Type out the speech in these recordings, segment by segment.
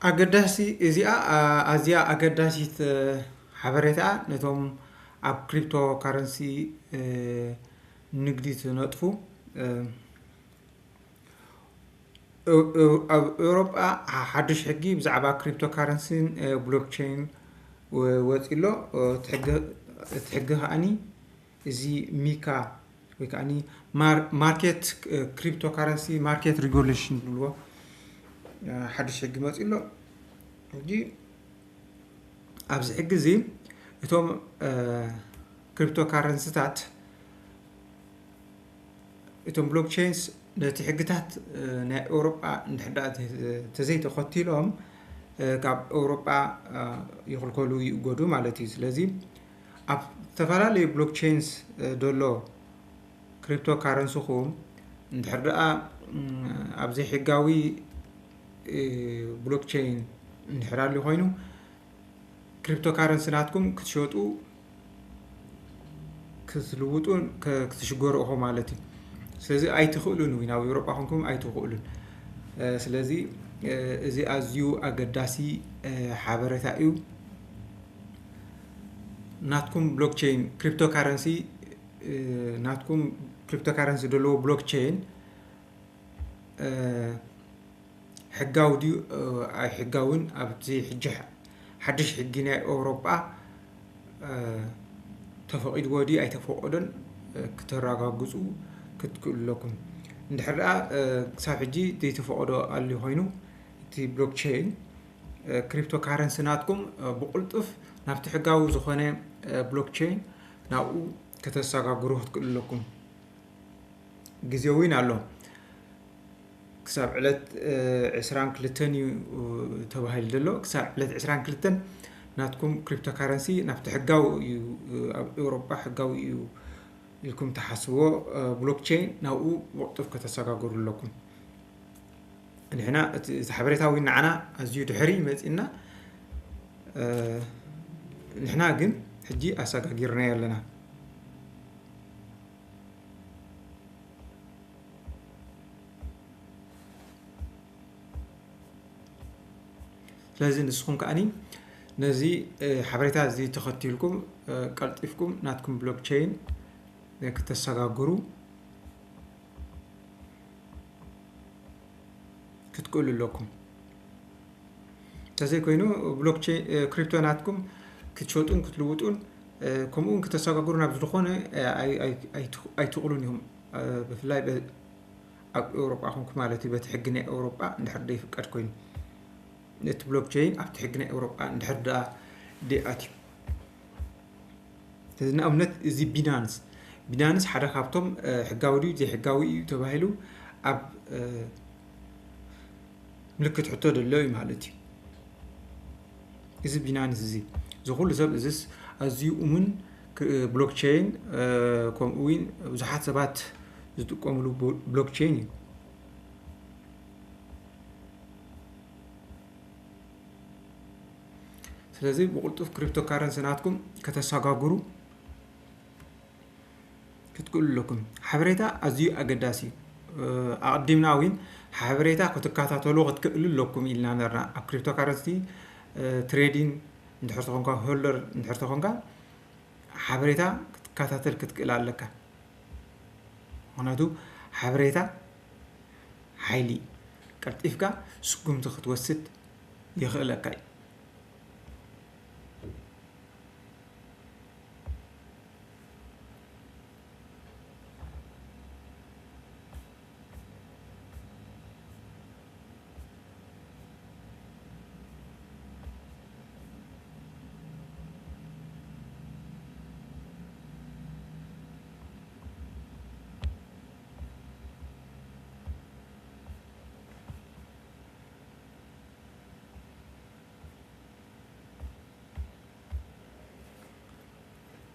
ኣገዳሲ እዚኣ ኣዝያ ኣገዳሲት ሓበሬታ ነቶም ኣብ ክሪፕቶ ካረንሲ ንግዲ ትነጥፉ። ኣብ ኤውሮጳ ሓድሽ ሕጊ ብዛዕባ ክሪፕቶ ካረንሲን ብሎክቸይን ወፂ ኣሎ። እቲ ሕጊ ከዓኒ እዚ ሚካ ወይ ከዓ ማርኬት ክሪፕቶ ካረንሲ ማርኬት ሬጉሌሽን ዝብልዎ ሓድሽ ሕጊ መፂ ኣሎ። ሕጂ ኣብዚ ሕጊ እዚ እቶም ክሪፕቶ ካረንስታት እቶም ብሎክቸይንስ ነቲ ሕግታት ናይ ኤውሮጳ እንድሕዳ ተዘይተኸቲሎም ካብ ኤውሮጳ ይኽልከሉ ይእገዱ ማለት እዩ። ስለዚ ኣብ ዝተፈላለዩ ብሎክቸይንስ ዘሎ ክሪፕቶ ካረንስኹም እንድሕር ደኣ ኣብ ዘይሕጋዊ ብሎክቸይን እንድሕር ኣልዩ ኮይኑ ክሪፕቶ ካረንሲ ናትኩም ክትሸጡ ክትልውጡ ክትሽገሩ ኢኹም ማለት እዩ። ስለዚ ኣይትኽእሉን እውን ኣብ ኤውሮጳ ኮንኩም ኣይትኽእሉን። ስለዚ እዚ ኣዝዩ ኣገዳሲ ሓበሬታ እዩ። ናትኩም ብሎክቸይን ክሪፕቶ ካረንሲ ናትኩም ክሪፕቶ ካረንሲ ዘለዎ ብሎክቸይን ሕጋዊ ድዩ ኣይሕጋውን ኣብቲ ሕጂ ሓድሽ ሕጊ ናይ ኤውሮጳ ተፈቒድዎ ድዩ ኣይተፈቐዶን ክተረጋግፁ ክትክእሉ ኣለኩም። እንድሕር ደኣ ክሳብ ሕጂ ዘይተፈቐዶ ኣልዩ ኮይኑ እቲ ብሎክቸይን ክሪፕቶ ካረንሲ ናትኩም ብቕልጡፍ ናብቲ ሕጋዊ ዝኾነ ብሎክቸይን ናብኡ ከተሰጋግሩ ክትክእሉ ኣለኩም። ግዜ እውን ኣሎ። ክሳብ ዕለት ዕስራን ክልተን እዩ ተባሂሉ ዘሎ። ክሳብ ዕለት ዕስራን ክልተን ናትኩም ክሪፕቶ ካረንሲ ናብቲ ሕጋዊ እዩ ኣብ ኤውሮጳ ሕጋዊ እዩ ኢልኩም ትሓስብዎ ብሎክቸይን ናብኡ ብቕልጡፍ ከተሰጋግሩ ኣለኩም። ንሕና እቲ ሓበሬታዊ ንዓና ኣዝዩ ድሕሪ መፂና ንሕና ግን ሕጂ ኣሰጋጊርና ኣለና። ስለዚ ንስኹም ከኣኒ ነዚ ሓበሬታ እዚ ተኸቲልኩም ቀልጢፍኩም ናትኩም ብሎክቸይን ክተሰጋግሩ ክትክእሉ ኣለኩም። እንተዘይኮይኑ ብሎክቸይን ክሪፕቶ ናትኩም ክትሸጡን ክትልውጡን ከምኡውን ክተሰጋግሩ ናብ ዝኾነ ኣይትኽእሉን ኢኹም። ብፍላይ ኣብ ኤውሮጳ ኮንኩ ማለት እዩ በቲ ሕጊ ናይ ኤውሮጳ እንድሕር ዘይፍቀድ ኮይኑ እቲ ብሎክቸይን ኣብቲ ሕጊ ናይ ኤውሮጳ እንድሕር ደኣ ደይኣትዩ። ስለዚ ንኣብነት እዚ ቢናንስ ቢናንስ ሓደ ካብቶም ሕጋዊ ድዩ ዘይሕጋዊ እዩ ተባሂሉ ኣብ ምልክት ሕቶ ዘሎ እዩ ማለት እዩ። እዚ ቢናንስ እዚ እዚ ኩሉ ሰብ እዚስ ኣዝዩ እሙን ብሎክቸይን ከምኡ እውን ብዙሓት ሰባት ዝጥቀምሉ ብሎክቸይን እዩ። ስለዚ ብቕልጡፍ ክሪፕቶ ካረንሲ ናትኩም ከተሰጋግሩ ክትክእሉ ኣለኩም። ሓበሬታ ኣዝዩ ኣገዳሲ እዩ። ኣቐዲምና እውን ሓበሬታ ክትከታተሉ ክትክእሉ ኣለኩም ኢልና ነርና። ኣብ ክሪፕቶ ካረንሲ ትሬዲን እንድሕር ተኾንካ ሆልደር እንድሕር ተኾንካ ሓበሬታ ክትከታተል ክትክእል ኣለካ። ምክንያቱ ሓበሬታ ሓይሊ እዩ። ቀልጢፍካ ስጉምቲ ክትወስድ የኽእለካ እዩ።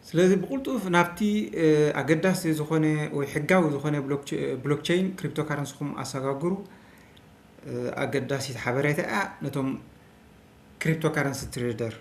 ስለዚ ብቕልጡፍ ናብቲ ኣገዳሲ ዝኾነ ወይ ሕጋዊ ዝኾነ ብሎክቸይን ክሪፕቶ ካረንስኹም ኣሰጋግሩ። ኣገዳሲት ሓበሬታ እያ ነቶም ክሪፕቶ ካረንሲ ትሬደር።